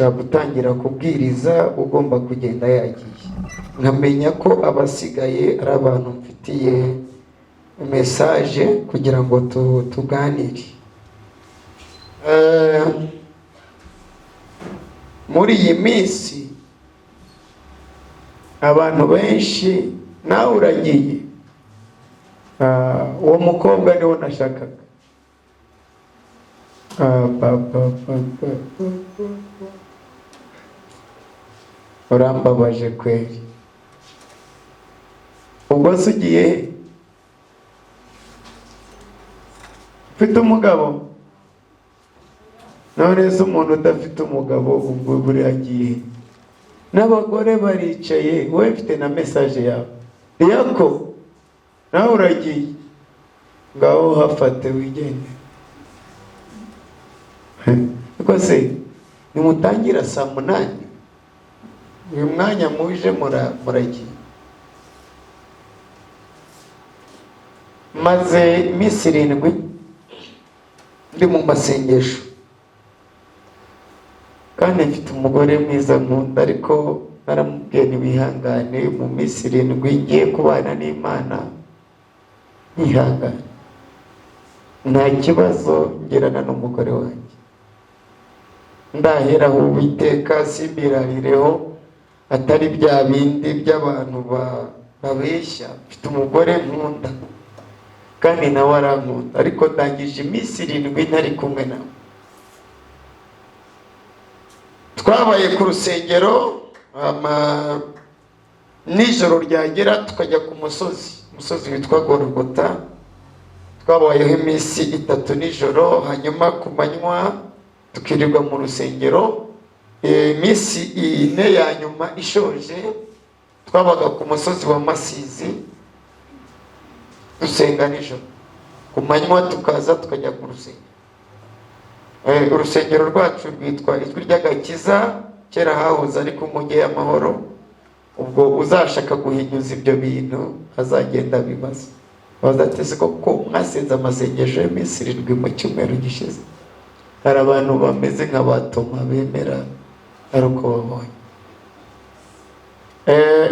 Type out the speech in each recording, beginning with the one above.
Nshobora gutangira kubwiriza ugomba kugenda yagiye, nkamenya ko abasigaye ari abantu mfitiye message kugira ngo tuganire. Muri iyi minsi abantu benshi, nawe uragiye. Uwo mukobwa niwo nashakaga. Ah, ba, ba, ba, ba, ba, ba, ba. Urambabaje kweri. Ubwo se ugiye he? Ufite umugabo? None se umuntu udafite umugabo ubwo buriya agiye he? N'abagore baricaye. Wowe mfite na message yawe yako, nawe uragiye. Ngaho hafate wigende. Ariko se nimutangira saa 8, uyu mwanya muje muragiye. Maze iminsi 7 ndi mu masengesho, kandi mfite umugore mwiza nkunda, ariko naramubwiye ntibihangane, mu minsi 7 ngiye kubana n'Imana, nkihangane, nta kibazo ngirana n'umugore wanjye. Ndaheraho Uwiteka simbirarireho, atari bya bindi by'abantu babeshya. Mfite umugore nkunda kandi nawe arankunda, ariko ndangije iminsi 7 ntari kumwe nawe. Twabaye ku rusengero, nijoro ryagera tukajya ku musozi, umusozi witwa Gorogota. Twabayeho iminsi 3 nijoro, hanyuma ku manywa tukirirwa mu rusengero. Iminsi 4 ya nyuma ishoje twabaga ku musozi wa Masizi dusenga nijoro, ku manywa tukaza tukajya ku rusengero. Urusengero rwacu rwitwa Ijwi ry'Agakiza, kera hahoze ari ku Nkuge y'Amahoro. Ubwo uzashaka guhinyuza ibyo bintu azagenda abibaza, baza ati ese koko mwasenze amasengesho y'iminsi 7 mu cyumweru gishize? Hari abantu bameze nka ba Toma bemera ari uko babonye.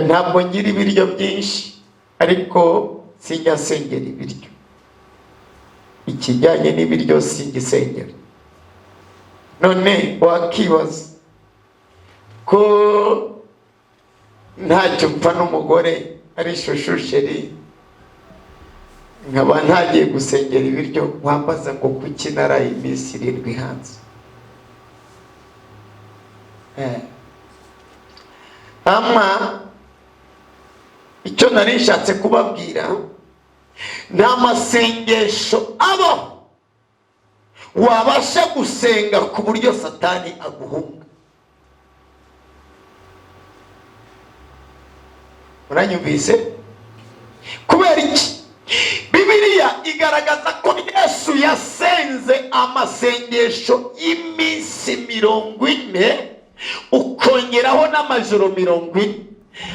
Ntabwo ngira ibiryo byinshi, ariko sinjya nsengera ibiryo. Ikijyanye n'ibiryo singisengera. None wakibaza ko ntacyo mpfa n'umugore ari shushusheri, nkaba ntagiye gusengera ibiryo, wambaza ngo kuki naraye iminsi 7 hanze? Ama icyo nari nshatse kubabwira, nta masengesho abaho wabasha gusenga ku buryo Satani aguhunga. Muranyumvise? Kubera iki? Bibiliya igaragaza ko Yesu yasenze amasengesho y'iminsi 40, ukongeraho n'amajoro 40,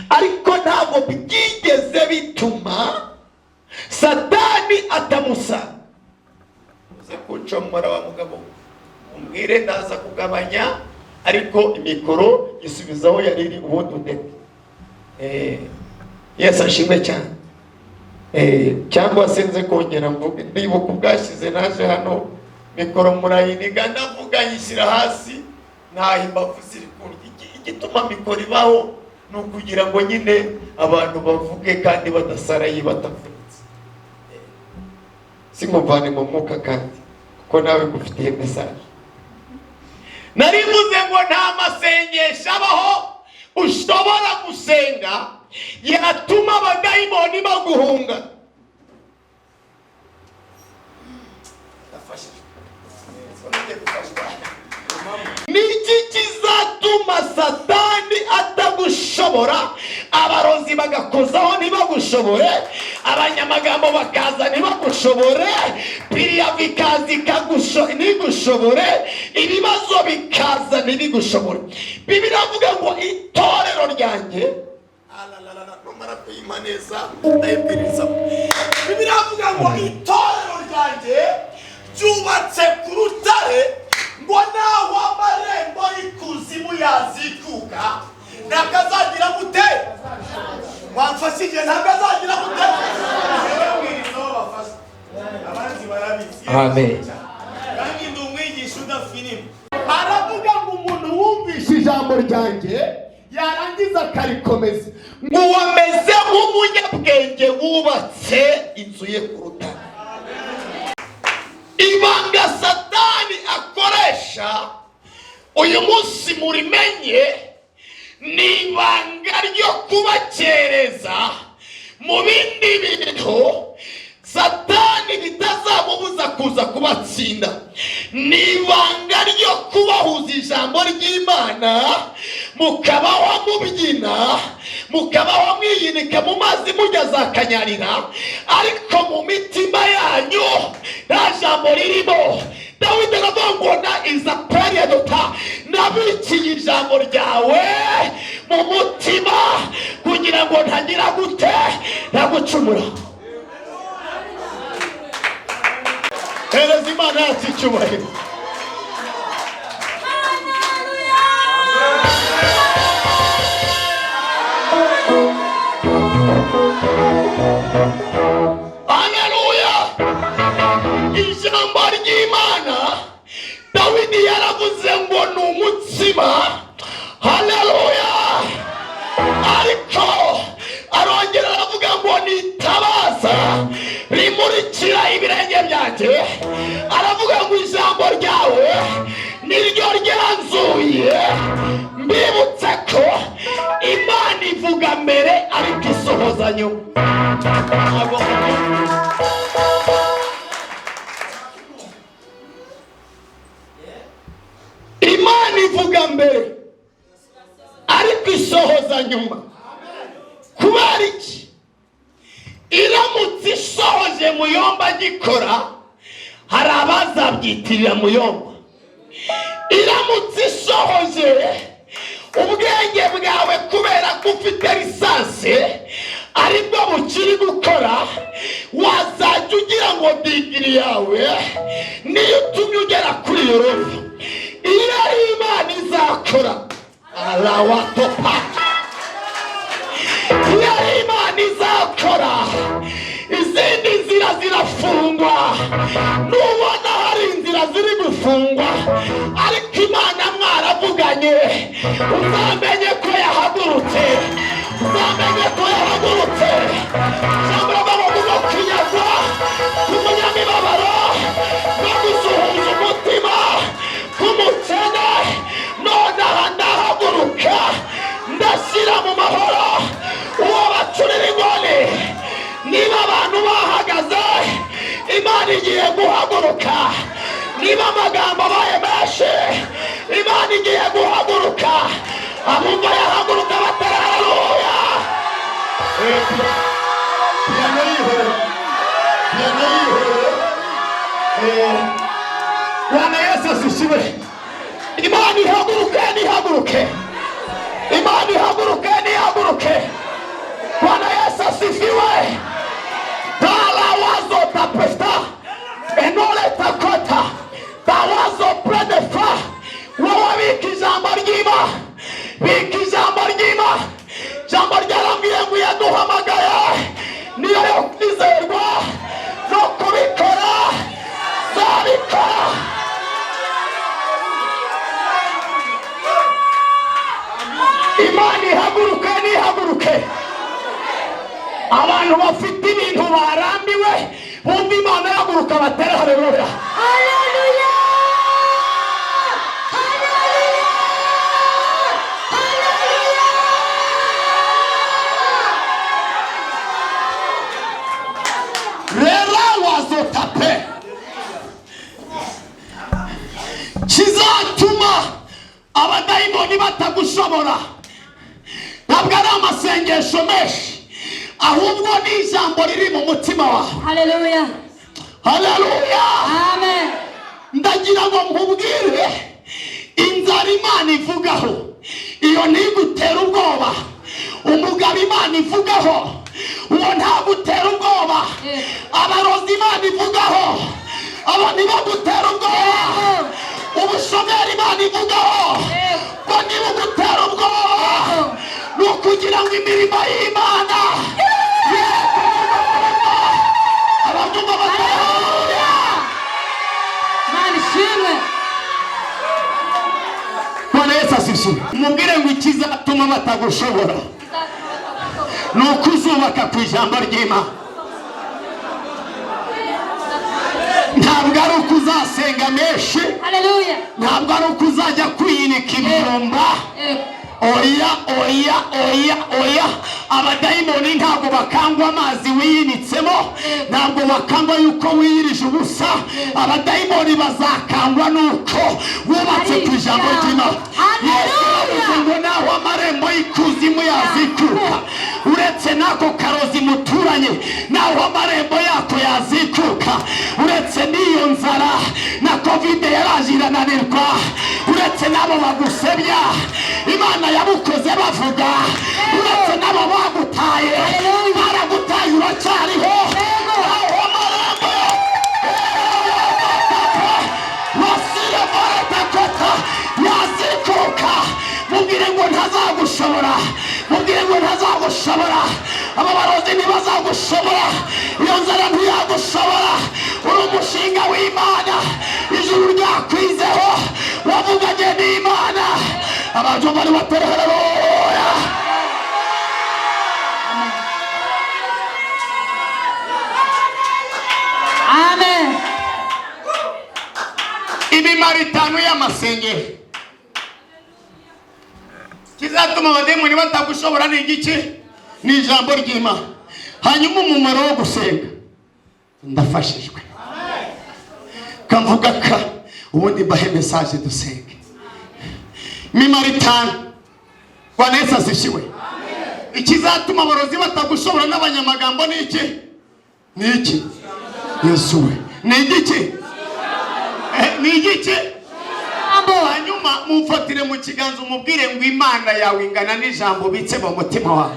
ariko ntabwo byigeze bituma Satani atamusanga. Uze kuncomora wa mugabo, umbwire ndaza kugabanya, ariko imikoro isubizaho yari iri, ubundi udete. Yesu ashimwe cyane. Cyangwa se nze kongera mvuge, ndibuka ubwashize naje hano mikoro murayiniga, ndavuga nyishyira hasi, ntaho imbavu ziri kurya. Igituma mikoro ibaho ni ukugira ngo nyine abantu bavuge kandi badasaraye, batavunitse. Sinkuvane mu mwuka kandi kuko nawe ngufitiye message. Nari mvuze ngo nta masengesho abaho ushobora gusenga yatuma abadayimoni baguhunga. Niki kizatuma Satani atagushobora? Abarozi bagakozaho ntibagushobore, abanyamagambo bakaza ntibagushobore, piriya bikaza ntigushobore, ibibazo bikaza ntibigushobore. Bibiliya iravuga ngo itorero ryanjye, alalala, numara kuyima neza ndayibwiriza. Bibiliya iravuga ngo itorero ryanjye ryubatse ku rutare, ngo naho amarembo y'ikuzimu Barabizi. Amen. Kandi ndi umwigisha udafinima. Aravuga ngo umuntu wumvishe ijambo ryanjye yarangiza akarikomeza, ngo wameze nk'umunyabwenge wubatse inzu ye ku rutare. Ibanga Satani akoresha uyu munsi murimenye, ni ibanga ryo kubakereza mu bindi bintu Satani bitazamubuza kuza kubatsinda. Ni ibanga ryo kubahuza ijambo ry'Imana, mukabaho mubyina, mukabaho mwiyinika mu mazi, mujya za kanyarira, ariko mu mitima yanyu nta jambo ririmo. Dawidi aravuga ngo na iza periodota nabikiye ijambo ryawe mu mutima kugira ngo ntagira gute? Ntagucumura. Hereza Imana yacu icyubahiro. Haleluya! Ijambo ry'Imana, Dawidi yaravuze ngo ni umutsima. Haleluya! Ariko arongera aravuga ngo ni itabaza rimurikira ibirenge byanjye. Aravuga ngo ijambo ryawe niryo ryanzuye. Mbibutse ko Imana ivuga mbere ariko isohoza nyuma. Imana ivuga mbere ariko isohoza nyuma. Kubera iki? Iramutse isohoje Muyomba agikora, hari abazabyitirira Muyomba. Iramutse isohoje ubwenge bwawe, kubera ko ufite lisansi aribwo bukiri gukora, wazajya ugira ngo degree yawe niyo utumye ugera kuri iyo level. Iyo ari Imana izakora arawatopa, iyo ari Imana izakora, izindi nzira zirafungwa. Nubona hari inzira ziri gufungwa ariko Imana mwaravuganye, uzamenye ko yahagurutse, uzamenye ko yahagurutse. Ijambo rivuga ngo kunyagwa k'umunyamibabaro no gusuhuza umutima k'umukene, nonaha ndahaguruka ndashyira mu mahoro uwo bacurira ingoni. Niba abantu bahagaze, Imana igiye guhaguruka. Niba amagambo abaye menshi, Imana igiye guhaguruka. Abumva yahaguruka batararuya. Piyano yihorere, piyano yihorere. Bwana Yesu asifiwe. Imana ihaguruke, nihaguruke. Imana ihaguruke, nihaguruke. Bwana Yesu asifiwe. Tala wazo tapesta enole takota tawazo predefa. Wowe bika ijambo ry'Imana, bika ijambo ry'Imana. Ijambo ryarambwiye ngo iyaduhamagaye niyo yo kwizerwa no kubikora zabikora. Imana ihaguruke, nihaguruke. Abantu bafite ibintu barambiwe bumva Imana ihaguruka batere haleluya. Haleluya! Haleluya! Haleluya! Rera wazotape kizatuma abadayimoni batagushobora ntabwo ari amasengesho menshi, ahubwo ni ijambo riri mu mutima wawe. Haleluya! Haleluya! Amen. Ndagira ngo nkubwire, inzara Imana ivugaho iyo ntigutera ubwoba. Umugabo Imana ivugaho uwo ntagutera ubwoba. Abarozi Imana ivugaho abo ntibagutera ubwoba. Ubushomeri Imana ivugaho ko ntibugutera ubwoba, ni ukugira ngo imirimo y'Imana ababyumva batahura. Yesu ishimwe. Mubwire ngo ikizatuma batagushobora ni uko uzubaka ku ijambo ry'Imana. Ntabwo ari uko uzasenga menshi. Haleluya. Ntabwo ari uko uzajya kwiyinika ibijumba. Oya, oya, oya, oya. Abadayimoni ntabwo bakangwa amazi wiyinitsemo, ntabwo bakangwa yuko wiyirije ubusa. Abadayimoni bazakangwa nuko wubatse ku ijambo ry'Imana. Yesu yavuze ngo naho amarembo y'ikuzimu yazikuka, uretse n'ako karozi muturanye, naho amarembo yako yazikuka, uretse n'iyo nzara na COVID yaraje irananirwa, uretse n'abo bagusebya, Imana yabukoze bavuga, uretse n'abo bagutaye, baragutaye uracyariho. Naho amarembo wasire baratakota yazikuka, mubwire ngo ntazagushobora, mubwire ngo ntazagushobora. Aba barozi ntibazagushobora, iyo nzara ntiyagushobora. Uri umushinga w'Imana, ijuru ryakwizeho, wavuganye n'Imana. Abantu bari batere haleluya. Amen. Imimaro itanu y'amasengesho. Kizatuma abadayimoni batagushobora ni igiki? Ni ijambo ry'Imana. Hanyuma umumaro wo gusenga, ndafashijwe kamvuga ka ubundi mbahe message dusenge. Imimaro itanu. Bwana Yesu asifiwe. Ikizatuma abarozi batagushobora n'abanyamagambo ni iki? Ni iki? Yesu we, ni igiki? Ni igiki? Hanyuma mumfatire mu kiganza umubwire ngo Imana yawe ingana n'ijambo ubitse mu mutima wawe.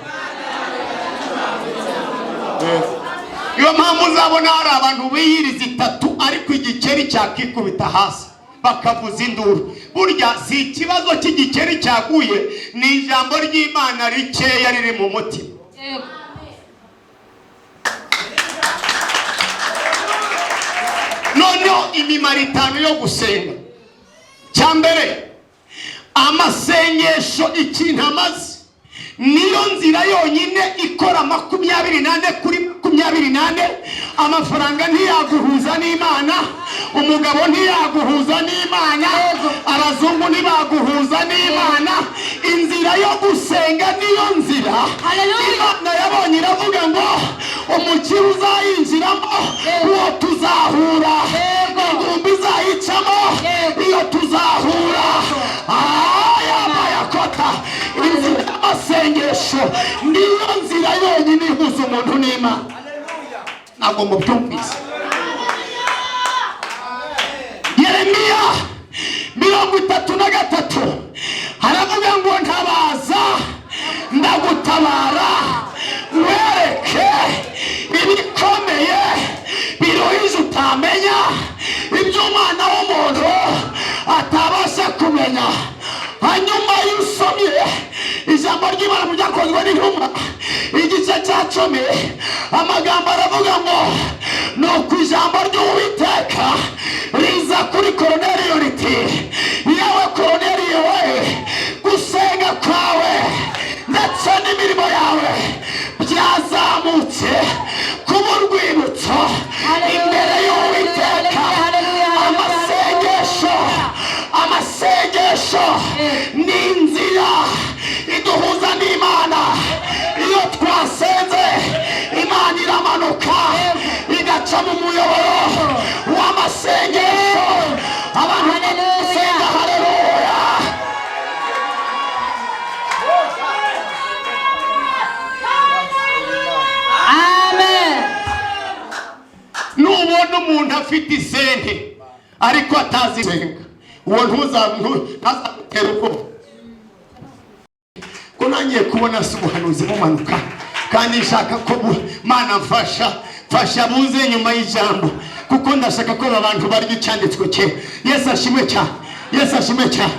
Niyo mpamvu uzabona hari abantu biyiriza itatu, ariko igikeri cyakikubita hasi bakavuza induru. Burya si ikibazo cy'igikeri cyaguye, ni ijambo ry'Imana rikeya riri mu mutima. Noneho imimaro itanu yo gusenga. Cya mbere, amasengesho ikintu amaze, niyo nzira yonyine ikora 24/24. Amafaranga ntiyaguhuza n'Imana, umugabo ntiyaguhuza n'Imana, abazungu ntibaguhuza n'Imana. Inzira yo gusenga niyo nzira Imana yabonye, iravuga ngo umukire uzayinjiramo uwo tuzahura, ingumbi izayicamo iyo tuzahura. Aya mayakota, inzira y'amasengesho niyo nzira yonyine ihuza umuntu n'Imana. Ntabwo mubyumvise. Yeremiya 33 haravuga ngo ntabaza ndagutabara, wereke ibikomeye biruhije utamenya, ibyo umwana w'umuntu atabasha kumenya. Hanyuma iyo usomye ijambo ry'Imana mu Byakozwe n'Intumwa igice cya 10, amagambo aravuga ngo nuko ijambo ry'Uwiteka riza kuri Koroneliyo riti: yewe Koroneliyo we, gusenga kwawe ndetse n'imirimo yawe byazamutse kuba urwibutso imbere y'Uwiteka. Amasengesho, amasengesho ni inzira iduhuza n'Imana. Iyo twasenze, Imana iramanuka igaca mu muyoboro w'amasengesho. Abantu basenga, haleluya. Amen. Nubona umuntu afite isente ariko atazi gusenga, uwo ntuzagutere ubwoba. Ko nangiye kubona si ubuhanuzi bumanuka, kandi nshaka ko Mana mfasha, mfasha buze nyuma y'ijambo, kuko ndashaka ko aba bantu barya icyanditswe cye. Yesu ashimwe cyane, Yesu ashimwe cyane.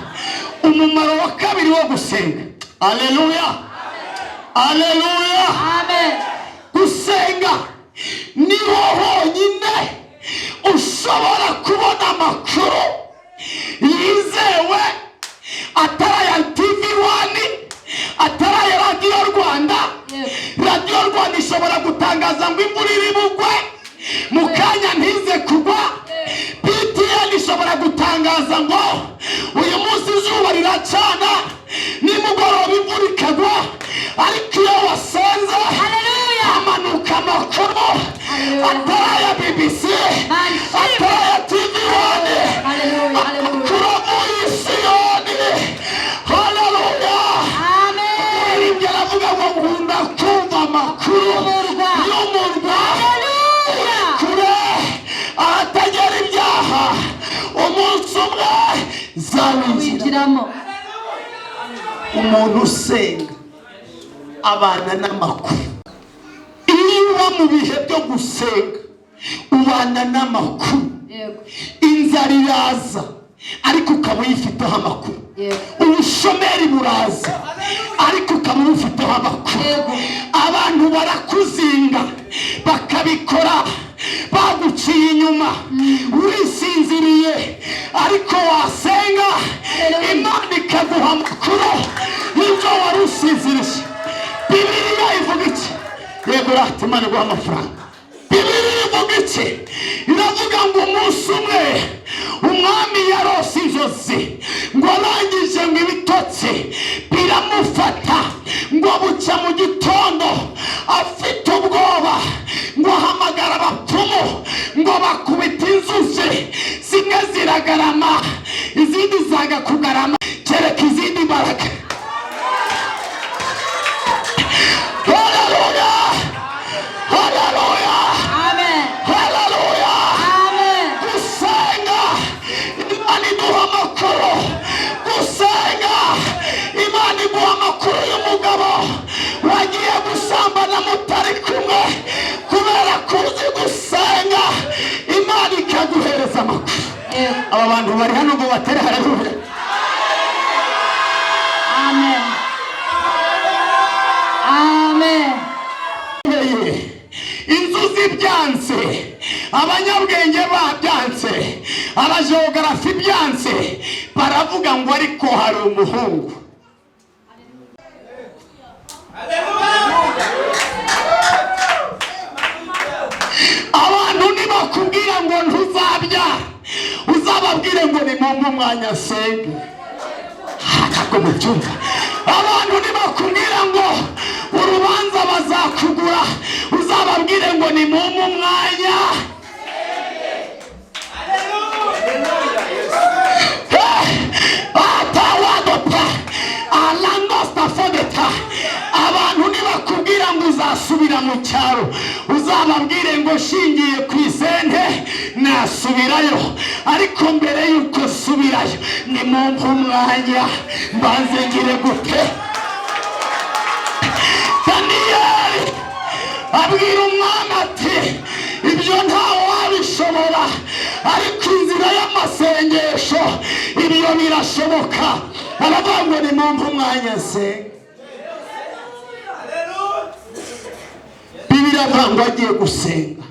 Umumaro wa kabiri wo gusenga, aleluya, aleluya. Amen. Gusenga niho honyine ushobora kubona amakuru yizewe atari aya gutangaza ngo imvura iri bugwe, mu kanya ntize kugwa. BTN ishobora gutangaza ngo uyu munsi izuba riracana, nimugoroba imvura ikagwa. Ariko iyo wasenze, hamanuka amakuru atari aya BBC, atari aya TV One, Hallelujah. Hallelujah. amakuru avuye i Siyoni. Haleluya! Amen. Umuririmbyi aravuga ngo nkunda kumva amakuru Y'umurwa. y'umurwa Hallelujah. kure, ahatagera ibyaha. Umunsi umwe nzawinjira. Winjiramo. Umuntu usenga abana n'amakuru. Iyo uba mu bihe byo gusenga, ubana n'amakuru. Inzara iraza, ariko ukaba uyifiteho amakuru. Ubushomeri buraza, ariko ukaba ubufiteho amakuru. Abantu barakuzinga, bakabikora baguciye inyuma wisinziriye, ariko wasenga, Imana ikaguha amakuru y'ibyo wari usinziriye. Bibiliya ivuga iki? Yego rata, Imana iguha amafaranga. Bibiliya ivuga iki? Iravuga ngo umunsi umwe umwami yarose inzozi, ngo arangije ngo ibitotsi biramufata, ngo bucya mu gitondo afite ubwoba, ngo ahamagara abapfumu, ngo bakubita inzuzi, zimwe ziragarama, izindi zanga kugarama, kereka izindi mbaraga. Haleluya, haleluya! Amen. Haleluya! Amen. Gusenga, Imana iduha amakuru. Gusenga, Imana iguha amakuru y'umugabo wagiye gusambana mutari kumwe. Kubera ko uzi gusenga, Imana ikaguhereza amakuru. Aba bantu bari hano ngo batere haleluya. Amen. Amen. Inzuzi byanze, abanyabwenge babyanze, abajogarafi byanze, baravuga ngo ariko hari umuhungu. Abantu nibakubwira ngo ntuzabyara, uzababwire ngo ni mumpe umwanya senge. Ntabwo mubyumva. Abantu nibakubwira ngo urubanza bazakugura, uzababwire ngo ni mumpe umwanya. Atawadopa alandostafodeta. Abantu nibakubwira ngo uzasubira mu cyaro, uzababwire ngo shingiye ku isente nasubirayo, ariko mbere y'uko subirayo ni mumpe umwanya mbanze ngire gute. Daniyeli abwira umwami ati ibyo ntawe wabishobora, ariko inzira y'amasengesho ibyo birashoboka. Aravuga ngo ni mumpe umwanya nsenga. Bibiliya avuga ngo agiye gusenga,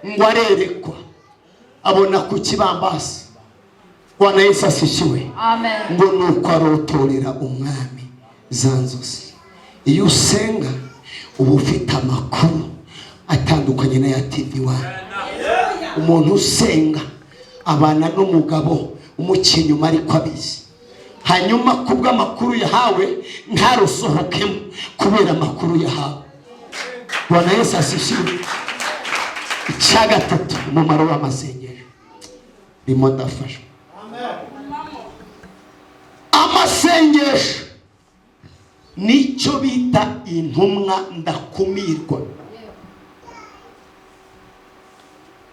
ngo arerekwa, abona ku kibambasi. Bwana Yesu asifiwe! Amen. Ngo nuko arotorera umwami za nzozi. Iyo usenga, uba ufite amakuru atandukanye n'aya TV One. Umuntu usenga abana n'umugabo umuca inyuma, ariko abizi, hanyuma kubw'amakuru yahawe ntarusohokemo, kubera amakuru yahawe. Bwana Yesu asifiwe! Icya gatatu, umumaro w'amasengesho, ndimo ndafashwa. Amasengesho nicyo bita intumwa ndakumirwa.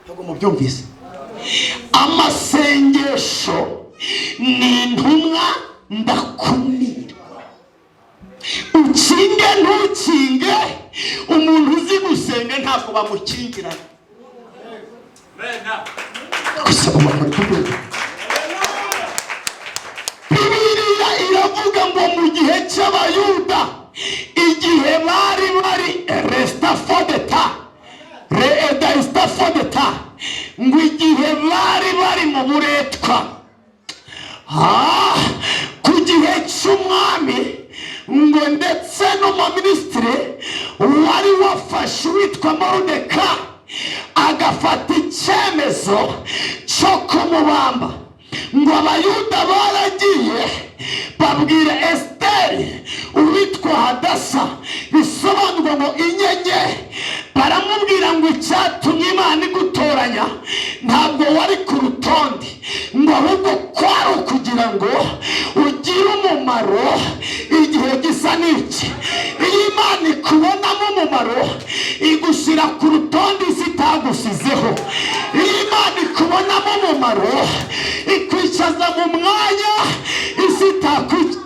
Ntabwo mubyumvise. Amasengesho ni intumwa ndakumirwa. Ukinge ntukinge, umuntu uzi gusenga ntabwo bamukingira gusa. Umuntu, Bibiliya iravuga ngo mu gihe cy'Abayuda, igihe bari bari resitafodeta reedaisitafodeta, ngo igihe bari bari mu buretwa, ku gihe cy'umwami, ngo ndetse n'umuminisitiri wari wafashe Uwitwa Moridekayi agafata icyemezo cyo kumubamba, ngo Abayuda baragiye babwira Esiteri uwitwa Hadasa, bisobanurwa ngo inyenyeri, baramubwira ngo icyatumye Imana igutoranya ntabwo wari ku rutonde, ngo ahubwo kwari ukugira ngo ugire umumaro igihe gisa n'iki. Iyo Imana ikubonamo umumaro, igushyira ku rutonde isi itagusizeho. Iyo Imana ikubonamo umumaro, ikwicaza mu mwanya isi itakwica.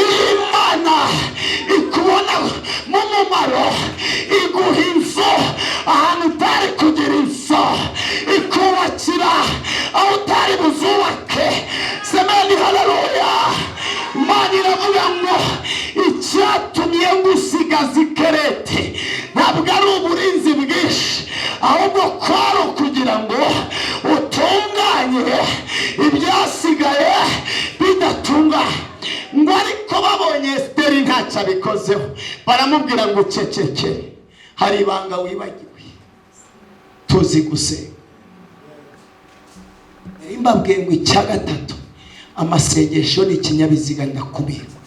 Iyo Imana ikubona mu mumaro, iguha inzu ahantu utari kugira inzu, ikubakira aho utari buzubake. Semeni haleluya! Imana iravuga ngo icyatumye ngusigaza ikerete ntabwo ari uburinzi bwinshi, ahubwo kwari ukugira ngo utunganye ibyasigaye bidatunganye. Ngo ariko babonye Esiteri ntacyo abikozeho, baramubwira ngo ucecekere, hari ibanga wibagiwe, tuzi gusenga. Nari mbabwiye ngo icya gatatu, amasengesho ni ikinyabiziga ndakumirwa.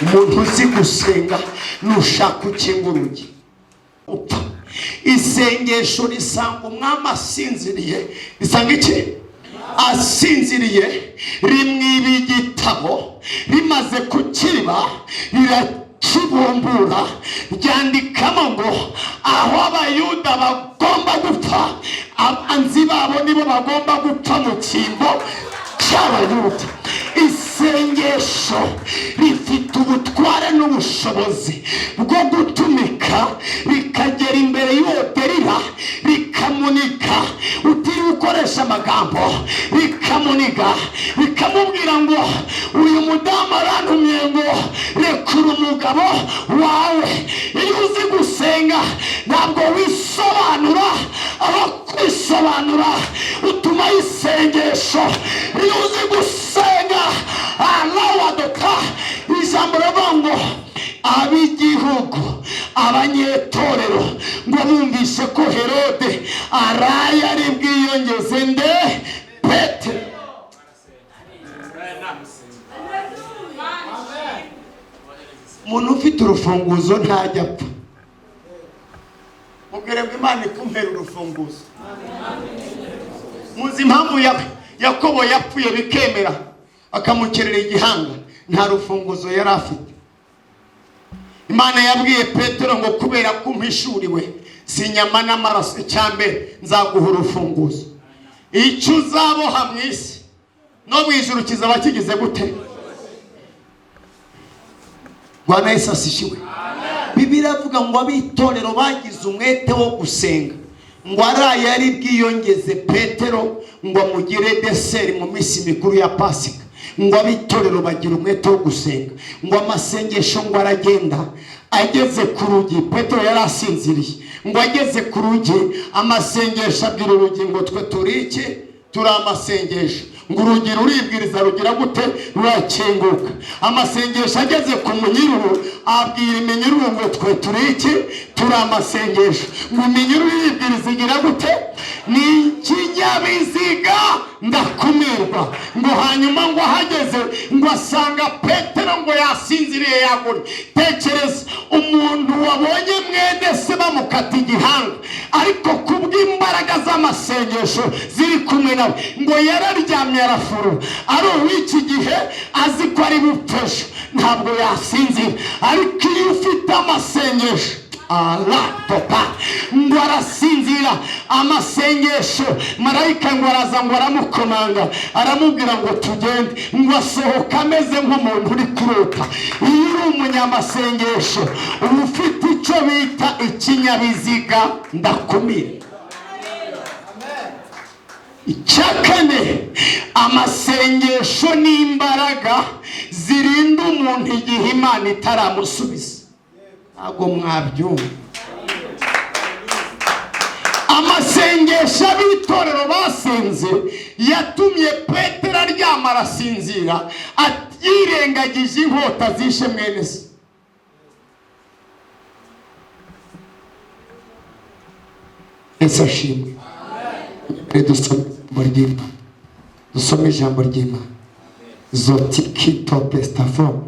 Umuntu uzi gusenga, nushaka ukinga urugi upfa. Isengesho risanga umwami asinziriye, risanga iki? Asinziriye. Rimwiba igitabo, rimaze kukiba rirakibumbura, ryandikamo ngo aho Abayuda bagomba gupfa, abanzi babo nibo bagomba gupfa mu cyimbo cy'Abayuda. Isengesho rifite ubutware n'ubushobozi bwo gutumika, rikagera imbere y'uwo Derira, rikamunika utiriwe ukoresha amagambo, rikamuniga, rikamubwira ngo uyu mudamu arantumye ngo rekura umugabo wawe. Iyo uzi gusenga ntabwo wisobanura, aho kwisobanura utuma isengesho. Iyo uzi gusenga arawadoka. Ijambo rivuga ngo ab'igihugu, abanyetorero, ngo bumvise ko Herode araye ari bwiyongeze nde? Petero. Umuntu ufite urufunguzo ntajya apfa. Mubwire ngo Imana ikumpera urufunguzo. Muzi impamvu Yakobo yapfuye bikemera akamukerera igihanga? Nta rufunguzo yari afite. Imana yabwiye Petero ngo kubera ko umpishuriwe si inyama n'amaraso, icyambere nzaguha urufunguzo, icyo uzaboha mu isi no mu ijuru kizaba kigize gute? Bwana Yesu asishiwe! Bibiliya iravuga ngo ab'itorero bagize umwete wo gusenga, ngo araye ari bwiyongeze Petero ngo amugire dessert mu minsi mikuru ya Pasika. Ngo ab'itorero bagira umwete wo gusenga, ngo amasengesho ngo aragenda, ageze ku rugi, Petero yari asinziriye, ngo ageze ku rugi amasengesho abwira urugi ngo twe turi iki? Turi amasengesho. Ngo urugi ruribwiriza, rugira gute? Rurakinguka. Amasengesho ageze ku munyururu, abwira iminyururu ngo twe turi iki? Turi amasengesho. Ngo iminyururu iribwiriza, igira gute? Ni ikinyabiziga ndakumirwa. Ngo hanyuma ngo ahageze, ngo asanga Petero ngo yasinziriye, yagura. Tekereza umuntu wabonye mwene se bamukata igihanga, ariko kubw'imbaraga z'amasengesho ziri kumwe nawe, ngo yararyamye arafuru. Ari uw'iki gihe azi ko ari bupfejo, ntabwo yasinzira. Ariko iyo ufite amasengesho aratopa, ngo arasinzira. Amasengesho, marayika ngo araza, ngo aramukomanga, aramubwira ngo tugende, ngo asohoka ameze nk'umuntu uri kurota. Iyo uri umunyamasengesho, uba ufite icyo bita ikinyabiziga ndakumira. Icya kane, amasengesho n'imbaraga zirinda umuntu igihe Imana itaramusubiza. Ntabwo mwabyumva. Amasengesho ab'itorero basenze yatumye Petero aryama arasinzira, yirengagije inkota zishe mwene se. Yesu ashimwe. Rero dusome ijambo ry'Imana, dusome ijambo ry'Imana. Zotikito pestafo.